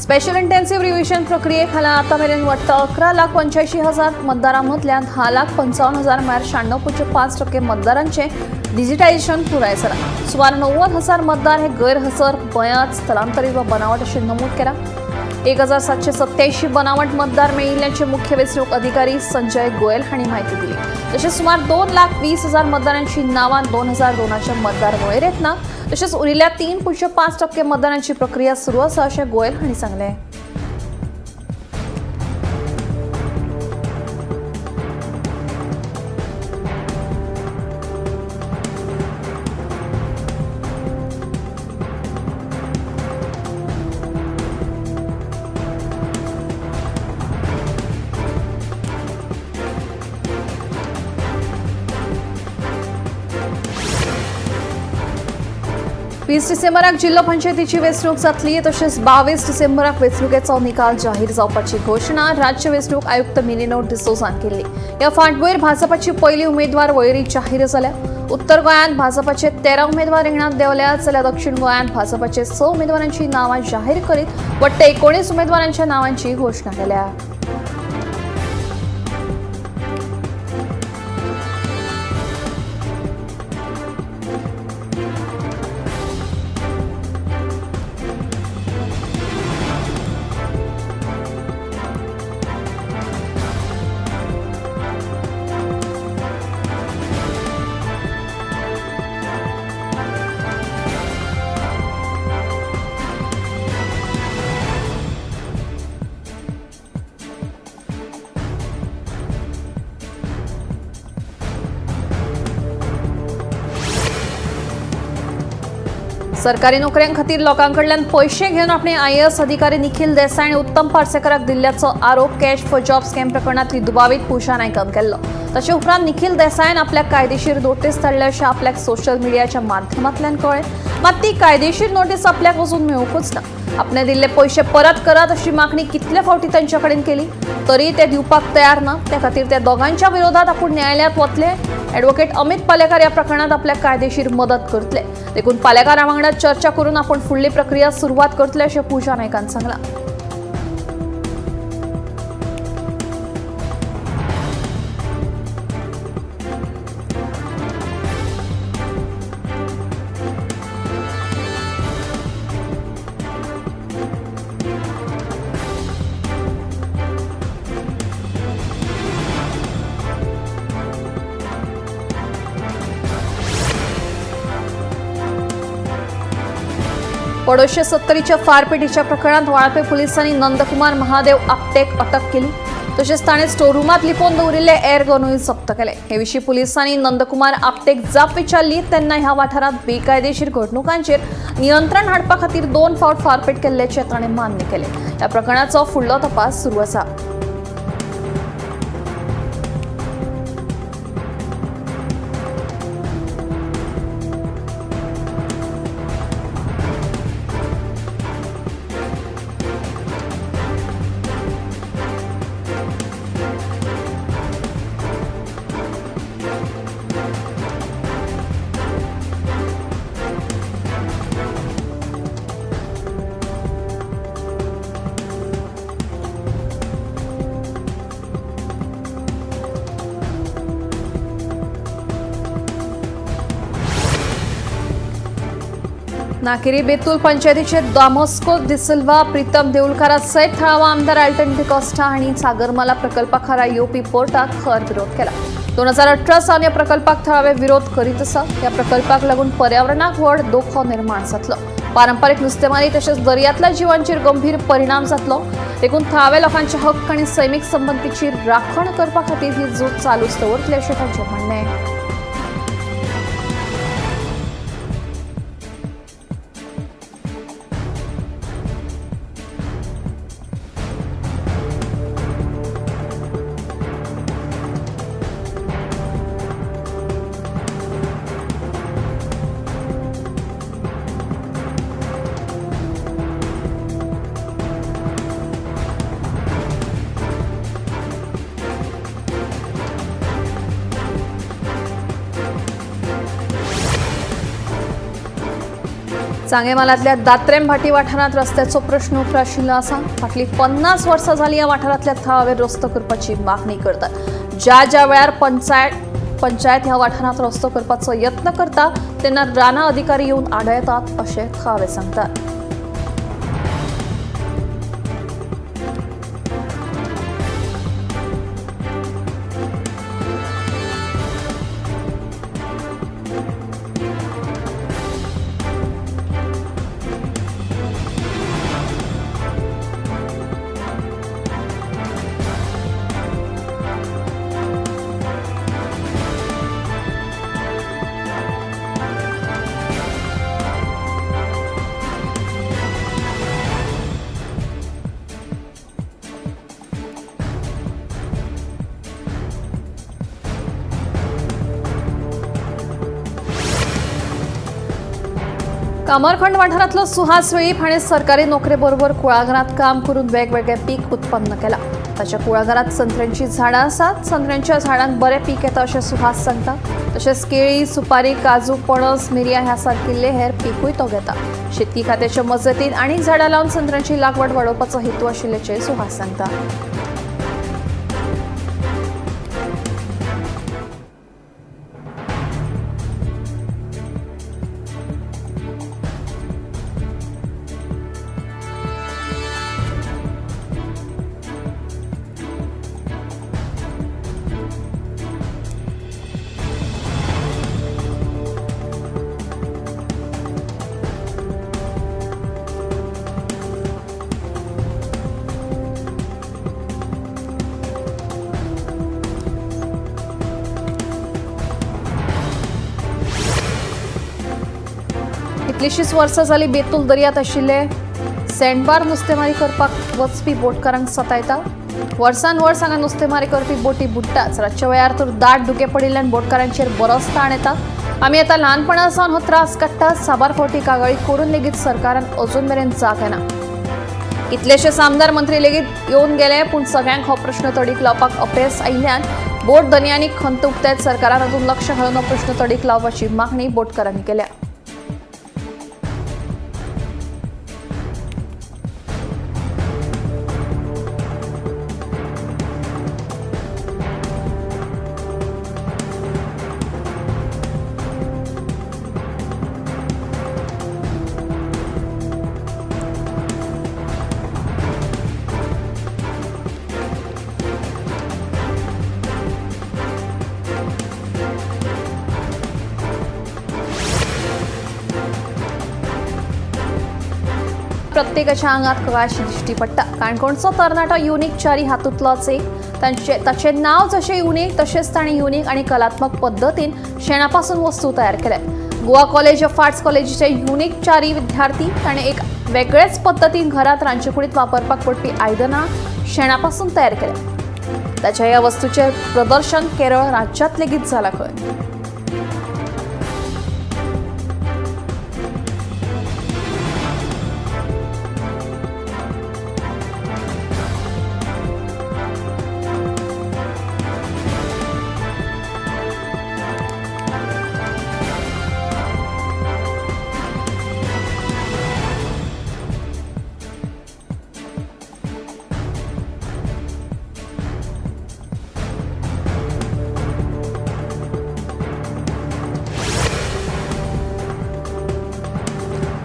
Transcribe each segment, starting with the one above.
Special intensive revision प्रक्रिये खाला आतां मेरेन वट्ट 11,85,000 मतदारां मदल्या 10,55,000 म्हळ्यार 96.5% मतदारांचें डिजिटायझेशन पुराय जालां. सुमार 90,000 मतदार हे गैरहजर, बयांत, स्थलांतरीत वा बनावट अशें नमूद केलां. 1,787 बनावट मतदार मेळिल्ल्याचे मुख्य वेंचणूक अधिकारी संजय गोयल हांणी म्हायती दिली. तशेंच सुमार 2,20,000 मतदारांची नांवां 2002च्या मतदार वळेरेंत ना. तशेंच उरिल्ल्या 3.5% मतदारांची प्रक्रिया सुरू आसा अशें गोयल हांणी सांगलें. वीस डिसेंबराक जिल्लो पंचायतीची वेंचणूक जातली. तशेंच 22 डिसेंबराक वेंचणुकेचो निकाल जाहीर जावपाची घोशणा राज्य वेंचणूक आयुक्त मिलिनो डिसोझान केल्ली. ह्या फाटभुंयेर भाजपाची पयली उमेदवार वळेरी जाहीर जाल्या. उत्तर गोंयांत भाजपाचे 13 उमेदवार रिंगणांत देंवल्यात, जाल्यार दक्षिण गोंयांत भाजपाचे 6 उमेदवारांची नांवां जाहीर करीत वट्ट 19 उमेदवारांच्या नांवांची घोशणा केल्या. सरकारी नोकऱ्यां खातीर लोकां कडल्यान पयशे घेवन आपणे आयएएस अधिकारी निखील देसाय आनी उत्तम पार्सेकराक दिल्ल्याचो आरोप कॅश फॉर जॉब स्कॅम प्रकरणांतली दुबावीत पूजा नायकान केल्लो. ताचे उपरांत निखील देसायान आपल्याक कायदेशीर नोटीस धाडल्या अशें आपल्याक सोशल मिडियाच्या माध्यमांतल्यान कळ्ळें. मात ती कायदेशीर नोटीस आपल्याक अजून मेळूंकच ना. आपणे दिल्ले पयशे परत करात अशी मागणी कितले फावटी तांचे कडेन केली तरी ते दिवपाक तयार ना. त्या खातीर त्या दोगांच्या विरोधात आपूण न्यायालयांत वतले. ॲडव्होकेट अमित पालेकार या प्रकरणात आपल्याक कायदेशीर मदत करतले. देखून पालेकारा वांगडा चर्चा करून आपण फुडली प्रक्रिया सुरवात करतले अशें पूजा नायकान सांगलां. पडोशे सत्तरीच्या फारपेटीच्या प्रकरणात वाळपे पोलिसांनी नंदकुमार महादेव आपटेक अटक केली. तशेंच ताणें स्टोरुमांत लिपोवन दवरिल्ले एअर गनूय जप्त केले. हे विशीं पोलिसांनी नंदकुमार आपटेक जाप विचारली तेन्ना ह्या वाठारांत बेकायदेशीर घडणुकांचेर नियंत्रण हाडपा खातीर 2 फावट फारपेट केल्ल्याचें ताणें मान्य केलें. ह्या प्रकरणाचो फुडलो तपास सुरू आसा. नाकेरी बेतूल पंचायतीचे दामोस्को डिसिल्वा, प्रीतम देऊलकारा सयत थळावा आमदार आल्टन डिकॉस्टा हांणी सागरमाला प्रकल्पा खाला येवपी पोर्टाक खर विरोध केला. 2018 सावन ह्या प्रकल्पाक थळावे विरोध करीत आसा. ह्या प्रकल्पाक लागून पर्यावरणाक व्हड धोको निर्माण जातलो. पारंपारीक नुस्तेमारी तशेंच दर्यांतल्या जिवांचेर गंभीर परिणाम जातलो. देखून थळाव्या लोकांचे हक्क आनी सैमीक संबंदीची राखण करपा खातीर ही झूज चालूच दवरतले अशें तांचें म्हणणें. सांगें म्हालांतल्या दात्रेम भाटी वाठारांत रस्त्याचो प्रश्न उप्राशिल्लो आसा. फाटलीं 50 वर्सां जालीं ह्या वाठारांतल्या थळावे रस्तो करपाची मागणी करतात. ज्या ज्या वेळार पंचायत ह्या वाठारांत रस्तो करपाचो यत्न करता तेन्ना रानां अधिकारी येवन आडायतात अशें थळावे सांगतात. कामरखंड वाठारांतलो सुहास वेळीप हाणें सरकारी नोकरे बरोबर कुळागरांत काम करून वेगवेगळे पीक उत्पन्न केलां. ताच्या कुळागरांत संत्र्यांची झाडां आसात. संत्र्यांच्या झाडांक बरें पीक येता अशें सुहास सांगता. तशेंच केळी, सुपारी, काजू, पणस, मिरयां ह्या सारकिल्ले हेर पिकूय तो घेता. शेतकी खात्याच्या मजतीन आनीक झाडां लावन संत्र्यांची लागवड वाडोवपाचो हेतू आशिल्ल्याचें सुहास सांगता. कितलीशीच वर्सां जाली बेतूल दर्यांत आशिल्ले सँडबार नुस्तेमारी करपाक वचपी बोटकारांक सतायता. वर्सान वर्स हांगा नुस्तेमारी करपी बोटी बुडटाच. रातच्या वेळार तर दाट धुकें पडिल्ल्यान बोटकारांचेर बरोच ताण येता. आमी आतां ल्हानपणा सावन हो त्रास काडटात. साबार फावटी कागाळी करून लेगीत सरकारान अजून मेरेन जाग येना. कितलेशेच आमदार मंत्री लेगीत येवन गेले, पूण सगळ्यांक हो प्रश्न तडीक लावपाक अपेस आयिल्ल्यान बोट धनयांनी खंत उक्तायत सरकारान अजून लक्ष घालून हो प्रश्न तडीक लावपाची मागणी बोटकारांनी केल्या. प्रत्येकाच्या आंगात कळाशी दिश्टी पडटा. काणकोणचो तरणाटो युनीक च्यारी हातूंतलोच एक. ताचें नांव जशें युनीक तशेंच ताणें युनीक आनी कलात्मक पद्दतीन शेणापासून वस्तू तयार केल्या. गोवा कॉलेज ऑफ आर्ट्स कॉलेजीचे युनीक च्यारी विद्यार्थी ताणें एक वेगळेच पद्दतीन घरांत रांदचेकुडींत वापरपाक पडपी आयदनां शेणापासून तयार केल्या. ताच्या ह्या वस्तूचें प्रदर्शन केरळ राज्यांत लेगीत जालां खंय.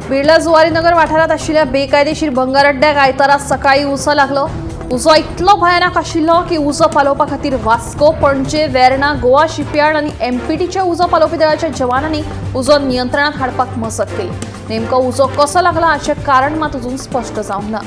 बिर्ला जुवारीनगर वाठारांत आशिल्ल्या बेकायदेशीर भंगार अड्ड्याक आयतारा सकाळीं उजो लागलो. उजो इतलो भयानक आशिल्लो की उजो पालोवपा खातीर वास्को, पणजे, वेर्णा, गोवा शिपयार्ड आनी एमपीटीच्या उजो पालोवपी दळाच्या जवानांनी उजो नियंत्रणांत हाडपाक मजत केली. नेमको उजो कसो लागला हाचें कारण मात अजून स्पश्ट जावंक ना.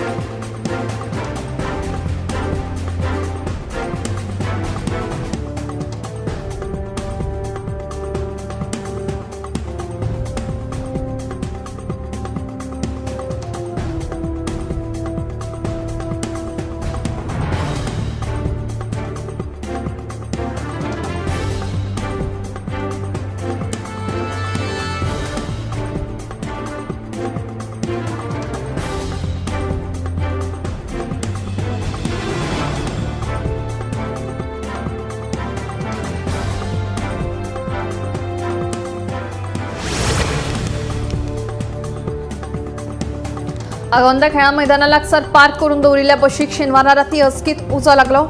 आगोंदा खेळां मैदाना लागसार पार्क करून दवरिल्ल्या बशीक शेनवारा राती अचकीत उजो लागलो.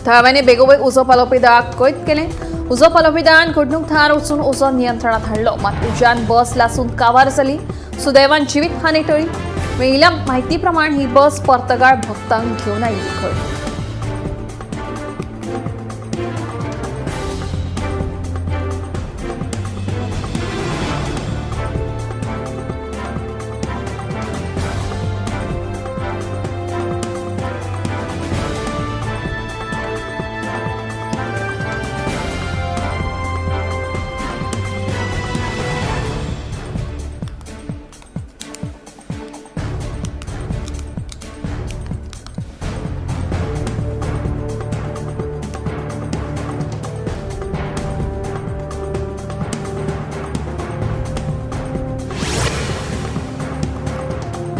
थळाव्यांनी बेगोबेग उजो पालोवपी दळाक कळीत केलें. उजो पालोवपी दळान घडणूक थळार वचून उजो नियंत्रणात हाडलो. मात उज्यान बस लासून कावार जाली. सुदैवान जिवीत हानी टळ्ळी. मेळिल्ल्या म्हायती प्रमाण ही बस पर्तगाळ भक्तांक घेवन आयिल्ली खंय.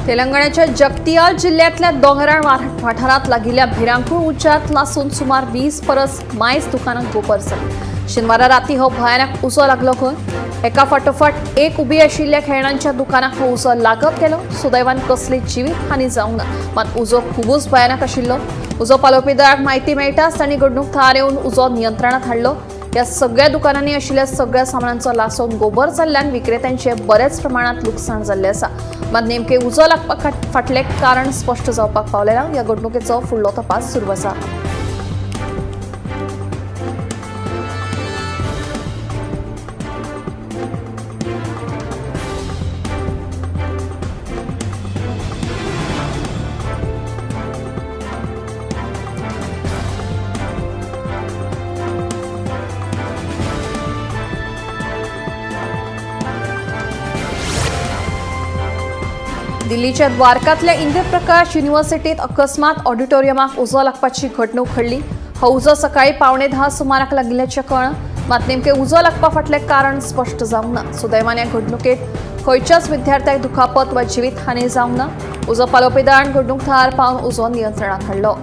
तेलंगणाच्या जगतियाल जिल्ह्यांतल्या दोंगराळ वाठारांत लागिल्ल्या भिरांकूळ उज्यांत लासून सुमार 20 परस मायज दुकानांक गोबर जाली. शेनवारा राती हो भयानक उजो लागलो खंय. एका फाटोफाट एक उबी आशिल्ल्या खेळण्यांच्या दुकानाक हो उजो लागत गेलो. सुदैवान कसली जिवीत हानी जावंक ना, मात उजो खुबूच भयानक आशिल्लो. उजो पालोवपी दळाक म्हायती मेळटाच तांणी घडणूक थळार येवन उजो नियंत्रणात हाडलो. ह्या सगळ्या दुकानांनी आशिल्ल्या सगळ्या सामानांचो लासून गोबर जाल्ल्यान विक्रेत्यांचे बरेच प्रमाणात लुकसाण जाल्लें आसा. मात नेमके उजो लागपा फाटलें कारण स्पश्ट जावपाक पावलें ना. ह्या घडणुकेचो फुडलो तपास सुरू आसा. दिल्लीच्या द्वारकातल्या इंद्रप्रकाश युनिव्हर्सिटीत अकस्मात ऑडिटोरियमाक उजो लागपाची घडणूक घडली. हो उजो सकाळी 9:45 सुमाराक लागिल्ल्याचें कळ्ळां. मात नेमकें उजो लागपा फाटलें कारण स्पश्ट जावंक ना. सुदैवान ह्या घडणुकेंत खंयच्याच विद्यार्थ्याक दुखापत वा जिवीत हानी जावंक ना. उजो पालोवपी दळान घडणूक थळार पावन उजो नियंत्रणात हाडलो.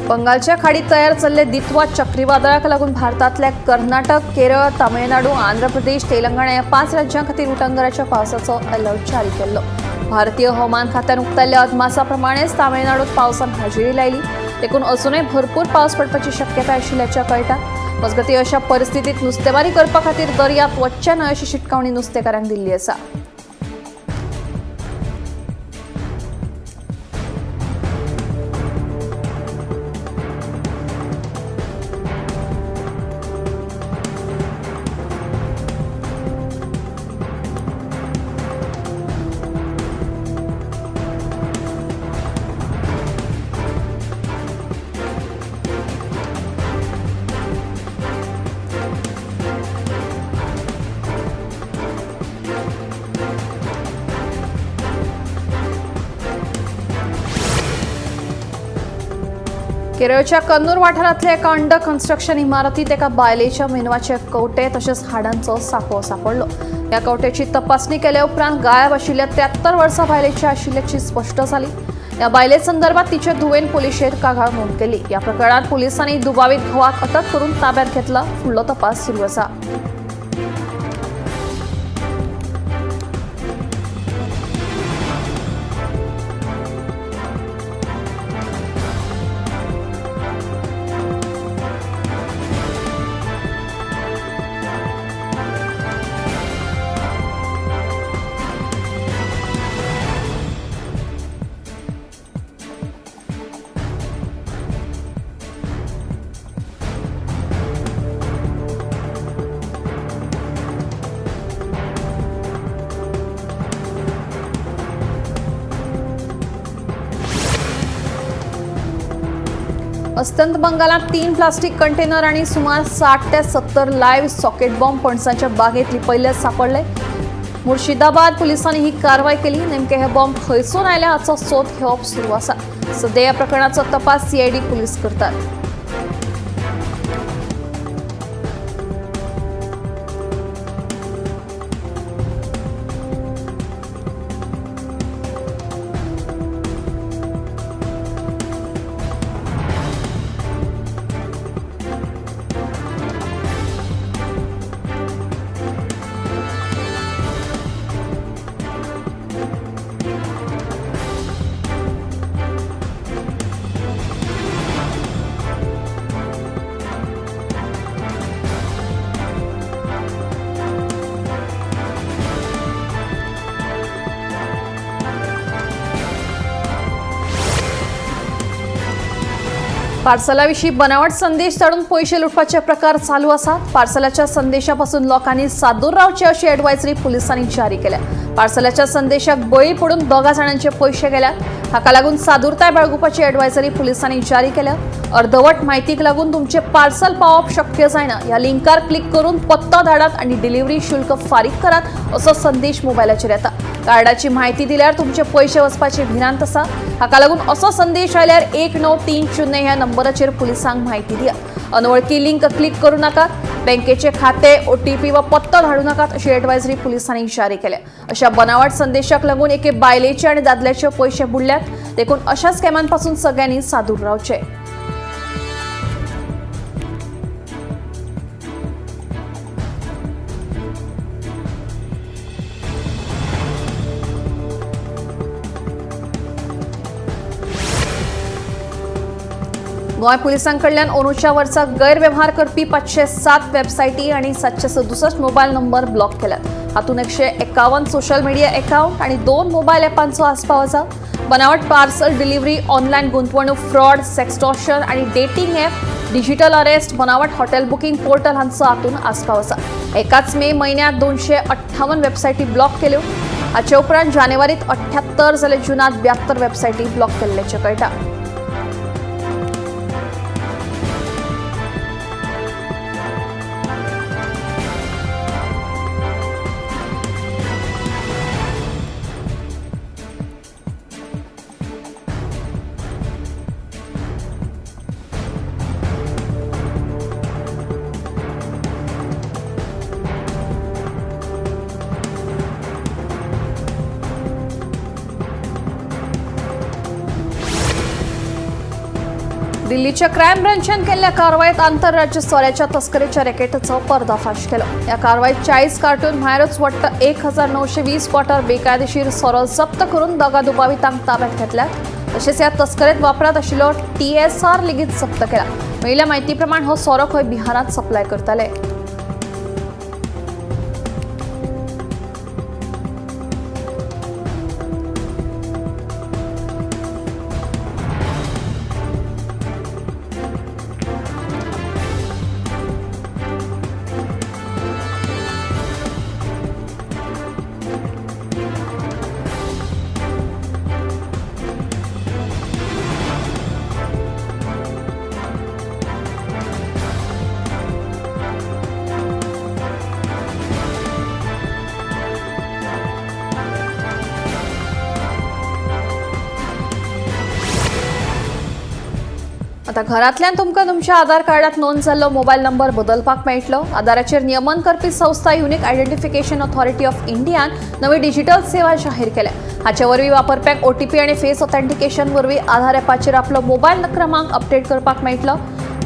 बंगालच्या खाडीत तयार जाल्ले दित्वा चक्रीवादळाक लागून भारतांतल्या कर्नाटक, केरळ, तामिळनाडू, आंध्र प्रदेश, तेलंगणा ह्या 5 राज्यां खातीर उटंगराच्या पावसाचो अलर्ट जारी केल्लो. भारतीय हवामान खात्यान उक्तायल्ल्या अदमासा प्रमाणेच तामिळनाडूत पावसान हाजेरी लायली. देखून अजूनय भरपूर पावस पडपाची शक्यताय आशिल्ल्याचें कळटा. मजगतीं अशा परिस्थितीत नुस्तेमारी करपा खातीर दर्यांत वचचें न्हय अशी शिटकावणी नुस्तेकारांक दिल्ली आसा. केरळच्या कन्नूर वाठारांतल्या एका अंडर कन्स्ट्रक्शन इमारतीत एका बायलेच्या मेंदवाचे कवटे तशेंच हाडांचो सांपळो सांपडलो. ह्या कवट्याची तपासणी केल्या उपरांत गायब आशिल्ल्या 73 वर्सां बायलेची आशिल्ल्याची स्पश्ट जाली. ह्या बायले संदर्भात तिचे धुवेन पुलिशेंत कागाळ नोंद केली. ह्या प्रकरणात पुलिसांनी दुबावीत घोवाक अटक करून ताब्यात घेतला. फुडलो तपास सुरू आसा. अस्तंत बंगालात 3 प्लास्टिक कंटेनर आणि सुमार 60 ते 70 लाईव्ह सॉकेट बॉम्ब पणसाच्या बागेत लिपयल्ले सापडले. मुर्शिदाबाद पोलिसांनी ही कारवाई केली. नेमके हे बॉम्ब खंयसून आयले हाचो सोद घेवप सुरू आसा. सध्या या प्रकरणाचो तपास सीआयडी पोलीस करतात. पार्सलाविशीं बनावट संदेश धाडून पयशे लुटपाचे प्रकार चालू आसात. पार्सलाच्या संदेशापासून लोकांनी सादूर रावचे अशी ॲडवायझरी पुलिसांनी जारी केल्या. पार्सलाच्या संदेशाक बळी पडून 2 जाणांचे पयशे गेल्यात. हाका लागून सादूरताय बाळगुपाची ॲडवायझरी पुलिसांनी जारी केल्या. अर्धवट माहितीक लागून तुमचे पार्सल पावप शक्य जायना ह्या लिंकार क्लिक करून पत्तो धाडात आणि डिलिव्हरी शुल्क फारीक करात असो संदेश मोबायलाचेर येता. कार्डाची माहिती दिल्यार तुमचे पयशे वचपाची भिरांत आसा. हाका लागून असो संदेश आयल्यार 1930 ह्या नंबराचेर पुलिसांक माहिती दिया. अनवळखी लिंक क्लिक करू नाकात. बँकेचे खाते, OTP वा पत्तो धाडू नाकात अशी ॲडवायझरी पुलिसांनी जारी केल्या. अशा बनावट संदेशाक लागून एके बायलेचे आणि दादल्याचे पयशे बुडल्यात. देखून अशा स्कॅमांपासून सगळ्यांनी सादूर रावचे. गोंय पुलिसांकडल्यान अंदूच्या वर्सा गैरवेव्हार करपी 507 वेबसायटी आणि 767 मोबायल नंबर ब्लॉक केल्यात. हातूंत 151 सोशल मिडिया अकाउंट आणि 2 मोबायल ॲपांचो आस्पाव आसा. बनावट पार्सल डिलिव्हरी, ऑनलायन गुंतवणूक, फ्रॉड, सेक्स्टॉर्शन आणि डेटिंग ॲप, डिजिटल अरेस्ट, बनावट हॉटेल बुकिंग पोर्टल हांचो हातूंत आस्पाव आसा. एकाच मे म्हयन्यांत 258 वेबसायटी ब्लॉक केल्यो. हाचे उपरांत जानेवारीत 78 जाल्यार जूनांत 72 वेबसायटी ब्लॉक केल्ल्याचें कळटा. दिल्लीच्या क्रायम ब्रांचान केल्ल्या कारवायेत आंतरराज्य सोऱ्याच्या तस्करीच्या रॅकेटाचो पर्दाफाश केलो. ह्या कारवायेत 40 कार्टून भायरच वट्ट 1920 क्वार्टर बेकायदेशीर सोरो जप्त करून 2 दुबावितांक ताब्यात घेतल्यात. तशेंच ह्या तस्करेत वापरात आशिल्लो TSR लेगीत जप्त केला. मेळिल्ल्या म्हायती प्रमाण हो सोरो खंय बिहारांत सप्लाय करताले. आता घरांतल्यान तुमकां तुमच्या आधार कार्डात नोंद जाल्लो मोबायल नंबर बदलपाक मेळटलो. आधाराचेर नियमन करपी संस्था युनिक आयडेंटिफिकेशन ऑथॉरिटी ऑफ इंडियान नवी डिजिटल सेवा जाहीर केल्या. हाचे वरवीं वापरप्यांक OTP आनी फेस ऑथेंटिकेशन वरवीं आधार ॲपाचेर आपलो मोबायल क्रमांक अपडेट करपाक मेळटलो.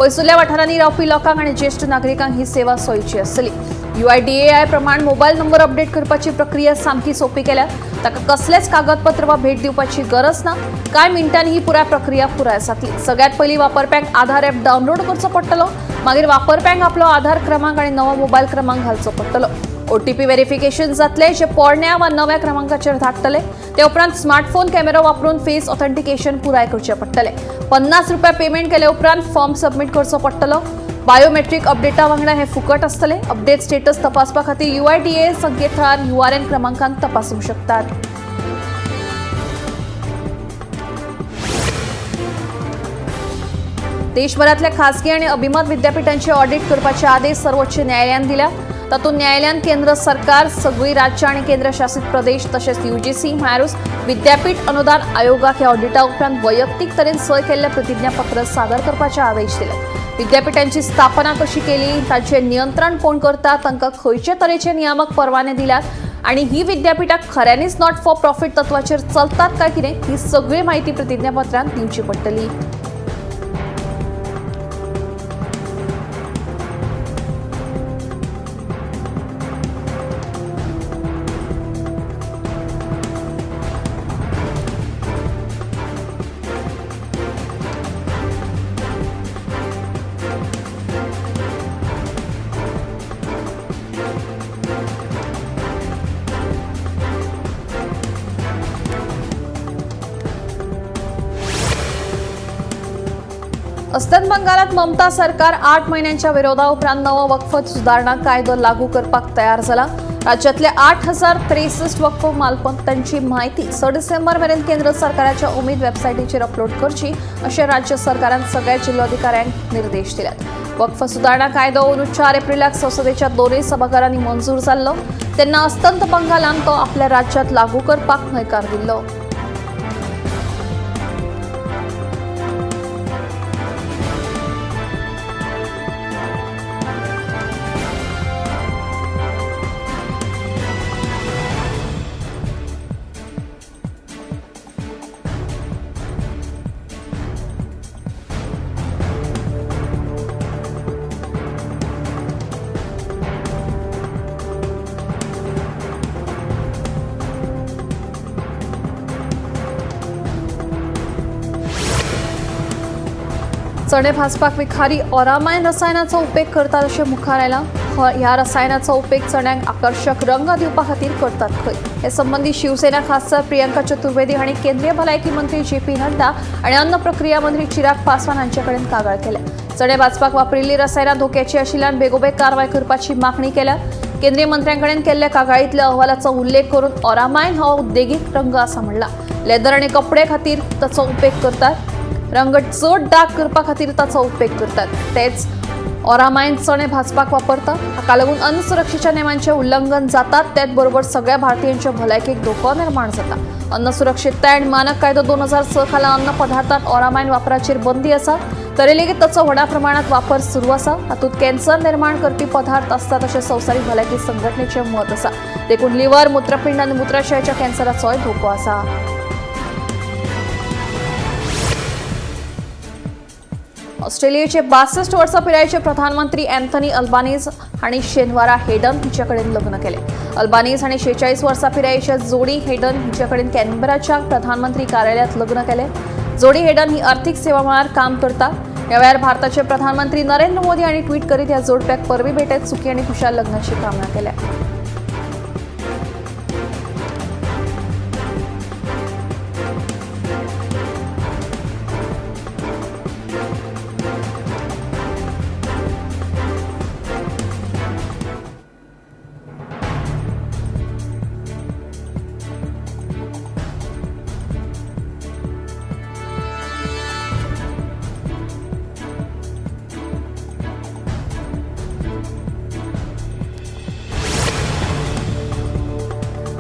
पयसुल्ल्या वाठारांनी रावपी लोकांक आनी ज्येश्ठ नागरिकांक ही सेवा सोयीची आसतली. UIDAI प्रमाण मोबायल नंबर अपडेट करपाची प्रक्रिया सामकी सोपी केल्या. ताका कसलेच कागदपत्र वा भेट दिवपाची गरज ना. कांय मिनटांनी ही पुराय प्रक्रिया पुराय जातली. सगळ्यात पयलीं वापरप्यांक आधार ॲप डावनलोड करचो पडटलो. मागीर वापरप्यांक आपलो आधार क्रमांक आनी नवो मोबायल क्रमांक घालचो पडटलो. OTP verification जातलें, जे पोरण्या वा नव्या क्रमांकाचेर धाडटले. ते उपरांत स्मार्टफोन कॅमेरो वापरून फेस ऑथेंटिकेशन पुराय करचें पडटलें. 50 रुपया पेमेंट केले उपरांत फॉर्म सबमीट करचो पडटलो. बायोमेट्रीक अपडेटा वांगडा हे फुकट आसतलें. अपडेट स्टेटस तपासपा खातीर UIDAI संकेतथळार URN क्रमांकान तपासूंक शकतात. देशभरातल्या खासगी आणि अभिमत विद्यापीठांचे ऑडिट करपाचे आदेश सर्वोच्च न्यायालयान दिल्या. तातूंत न्यायालयान केंद्र सरकार, सगळी राज्यां आनी केंद्रशासित प्रदेश तशेंच यूजीसी म्हळ्यारूच विद्यापीठ अनुदान आयोगाक ह्या ऑडिटा उपरांत वैयक्तीक तरेन सय केल्लें प्रतिज्ञापत्र सादर करपाचे आदेश दिले. विद्यापीठांची स्थापना कशी केली, तांचें नियंत्रण कोण करता, तांकां खंयचे तरेचे नियामक परवाने दिल्यात आणि ही विद्यापीठां खऱ्यांनीच not for profit तत्वाचेर चलतात काय कितें, ही सगळी माहिती प्रतिज्ञापत्रांत दिवची पडटली. अस्तंत बंगालात ममता सरकार 8 महिन्यांच्या विरोधा उपरांत नवो वक्फ सुदारणा कायदो लागू करपाक तयार जाला. राज्यातल्या 8063 वक्फ मालमत्तांची माहिती 6 डिसेंबर मेरेन केंद्र सरकाराच्या उमेद वेबसायटीचेर अपलोड करची अशें राज्य सरकारान सगळ्या जिल्लोधिकाऱ्यांक निर्देश दिल्यात. वक्फ सुदारणा कायदो अंदू 4 एप्रिलाक संसदेच्या दोनूय सभाघरांनी मंजूर जाल्लो तेन्ना अस्तंत बंगालान तो आपल्या राज्यात लागू करपाक न्हयकार दिल्लो. चणे भाजपाक विखारी ऑरामायन रसायनाचो उपेग करतात अशें मुखार आयलां. ह्या रसायनाचो उपेग चण्यांक आकर्शक रंग दिवपा खातीर करतात खंय. हे संबंदी शिवसेना खासदार प्रियंका चतुर्वेदी हांणी केंद्रीय भलायकी मंत्री जे पी नड्डा आनी अन्न प्रक्रिया मंत्री चिराग पासवान हांचे कडेन कागाळ केल्या. चणे भाजपाक वापरिल्ली रसायनां धोक्याची आशिल्ल्यान बेगोबेग कारवाय करपाची मागणी केल्या. केंद्रीय मंत्र्यां कडेन केल्ल्या कागाळींतल्या अहवालाचो उल्लेख करून ऑरामायन हो उद्देगीक रंग आसा म्हणला. लेदर आनी कपडे खातीर ताचो उपेग करतात. रंग चड डार्क करपा खातीर ताचो उपेग करतात. तेच ऑरामायन चणे भाजपाक वापरतात. हाका लागून अन्न सुरक्षेच्या नेमांचें उल्लंघन जातात, त्याच बरोबर सगळ्या भारतीयांच्या भलायकेक धोको निर्माण जाता. अन्न सुरक्षितताय आनी मानक कायदो 2006 खाला अन्न पदार्थांत ऑरामायन वापराचेर बंदी आसा, तरी लेगीत ताचो व्हडा प्रमाणात वापर सुरू आसा. हातूंत कॅन्सर निर्माण करपी पदार्थ आसतात अशें संवसारीक भलायकी संघटनेचें मत आसा. देखून लिव्हर, मूत्रपिंड आनी मूत्राशयाच्या कॅन्सराचोय धोको आसा. ऑस्ट्रेलियेचे 62 वर्सां पिरायेचे प्रधानमंत्री अँथनी अल्बानीज हांणी शेनवारा हेडन हिचे कडेन लग्न केलें. अल्बानीज हांणी 46 वर्सां पिरायेच्या जोडी हेडन हिचे कडेन कॅनबराच्या प्रधानमंत्री कार्यालयांत लग्न केलें. जोडी हेडन ही अर्थीक सेवा मळार काम करता. ह्या वेळार भारताचे प्रधानमंत्री नरेंद्र मोदी हांणी ट्वीट करीत ह्या जोडप्याक परबी भेटयत सुखी आनी खुशाल लग्नाची कामना केल्या.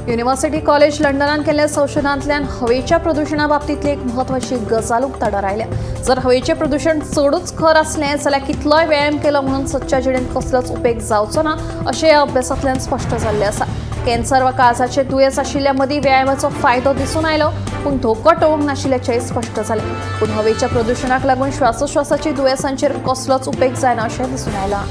युनिव्हर्सिटी कॉलेज लंडनान केल्ल्या संशोधनांतल्यान हवेच्या प्रदुशणा बाबतींतली एक म्हत्वाची गजाल उक्ताडार आयल्या. जर हवेचें प्रदुशण चडूच खर आसलें जाल्यार कितलोय व्यायाम केलो म्हणून सदच्या जिणेंत कसलोच उपेग जावचो ना अशें ह्या अभ्यासांतल्यान स्पश्ट जाल्लें आसा. कॅन्सर वा काळजाचें दुयेंस आशिल्ल्या मदीं व्यायामाचो फायदो दिसून आयलो, पूण धोको टळूंक नाशिल्ल्याचेंय स्पश्ट जालें. पूण हवेच्या प्रदुशणाक लागून श्वासोश्वासाची दुयेंसांचेर कसलोच उपेग जायना अशें दिसून आयलां.